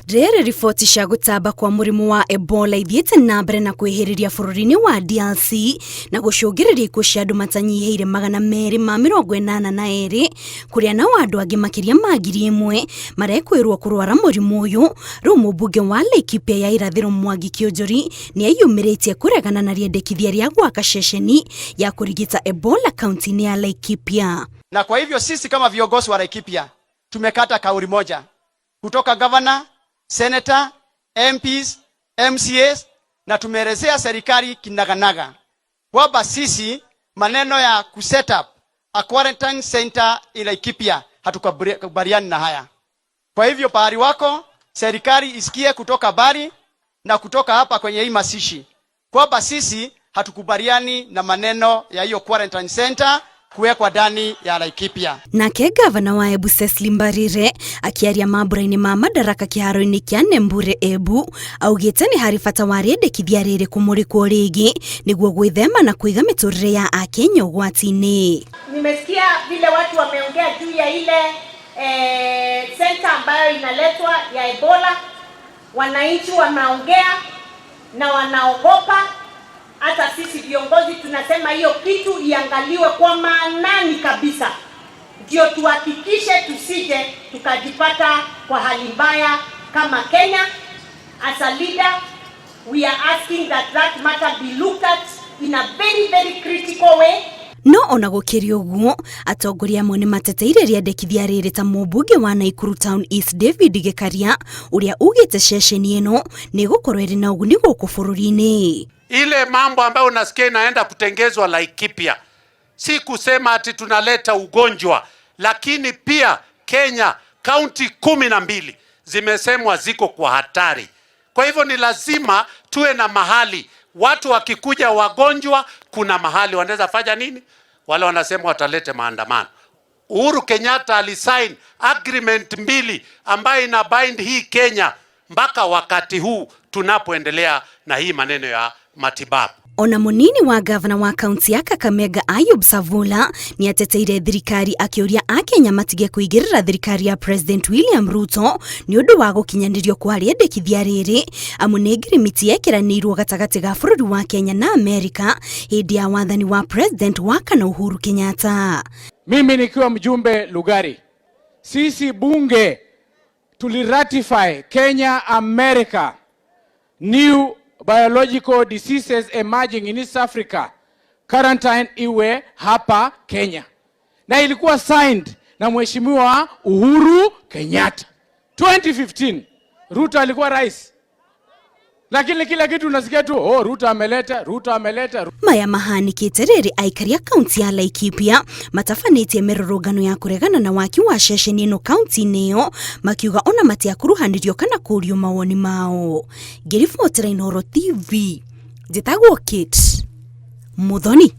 Rĩrĩ riboti cia gũtamba kwa mũrimũ wa Ebola ithiĩte na mbere na kwĩhĩrĩria bũrũri-inĩ wa DRC na gũcũngĩrĩria ikuũ cia andũ matanyihĩire 282, kũrĩa nao andũ angĩ makĩria ma 1000 marekwĩrwo kũrwara mũrimũ ũyũ. Rĩu mũmbunge wa Laikipia ya Irathĩro Mwangi Kĩũnjũri nĩ eyumĩrĩtie kũregana na rĩendekithia rĩa gwaka ceceni ya kũrigita Ebola kaunti-inĩ ya Laikipia. Na kwa hivyo sisi kama viongozi wa Laikipia tumekata kauli moja kutoka governor, senator, MPs, MCAs na tumeelezea serikali kinaganaga kwamba sisi maneno ya kuset up a quarantine center in Laikipia hatukubaliani na haya. Kwa hivyo pahali wako serikali isikie kutoka bari na kutoka hapa kwenye hii masishi kwamba sisi hatukubaliani na maneno ya hiyo quarantine center kuwekwa ndani ya Laikipia. Nake gavana wa Embu Cecily Mbarire akĩaria mambura-inĩ ma Madaraka kĩharo-inĩ kĩa Nembure Embu augĩte nĩ harĩ bata wa rĩendekithia rĩrĩ kũmũrĩkwo rĩngĩ nĩguo gwĩthema na kũiga mĩtũrĩre ya Akenya ũgwati-inĩ. Nimesikia vile watu wameongea juu ya ile center ambayo inaletwa ya Ebola. Wananchi wanaongea na wanaogopa. Hata sisi viongozi tunasema hiyo kitu iangaliwe kwa maanani kabisa, ndio tuhakikishe tusije tukajipata kwa hali mbaya kama Kenya. As a leader, we are asking that that matter be looked at in a very, very critical way. No ona gũkĩrĩ ũguo, atongoria amwe nĩ mateteire rĩendekithia rĩrĩ ta mũmbunge wa Nakuru Town East David Gĩkaria ũrĩa ugĩte ceceni ĩno nĩ ĩgũkorwo ĩrĩ na ũguni gũkũ bũrũri-inĩ. Ile mambo ambayo unasikia inaenda kutengezwa Laikipia, si kusema ati tunaleta ugonjwa, lakini pia Kenya kaunti 12 zimesemwa ziko kwa hatari. Kwa hivyo ni lazima tuwe na mahali watu wakikuja wagonjwa, kuna mahali wanaweza fanya nini? Wale wanasema watalete maandamano. Uhuru Kenyatta alisign agreement mbili ambayo ina bind hii Kenya mpaka wakati huu tunapoendelea na hii maneno ya matibabu. Ona munini wa gavana wa kaunti ya Kakamega Ayub Savula nĩ ateteire thirikari akĩũria Akenya matige kũigĩrĩra thirikari ya President William Ruto nĩ ũndũ wa gũkinyanĩrio kwa rĩendekithia rĩrĩ, amu nĩ ngirimiti yekĩranĩirwo gatagatĩ ga bũrũri wa Kenya na Amerika hĩndĩ ya wathani wa President wa kana Uhuru Kenyatta. Mimi nikiwa mjumbe Lugari, sisi bunge tuliratify Kenya America new biological diseases emerging in East Africa quarantine iwe hapa Kenya, na ilikuwa signed na Mheshimiwa Uhuru Kenyatta 2015. Ruto alikuwa rais, lakini kila kitu unasikia tu, "Oh, Ruto ameleta, Ruto ameleta." Maya mahanĩkĩte rĩrĩ aikari a kaunti ya Laikipia matabanĩtie mĩrũrũngano ya kũregana na waki wa ceceni ĩno kaunti-inĩ ĩyo, makiuga ona matiakuruhanirio kana kũrio mawoni mao. Ngĩribotera Inooro TV, njĩtagwo Kate Muthoni.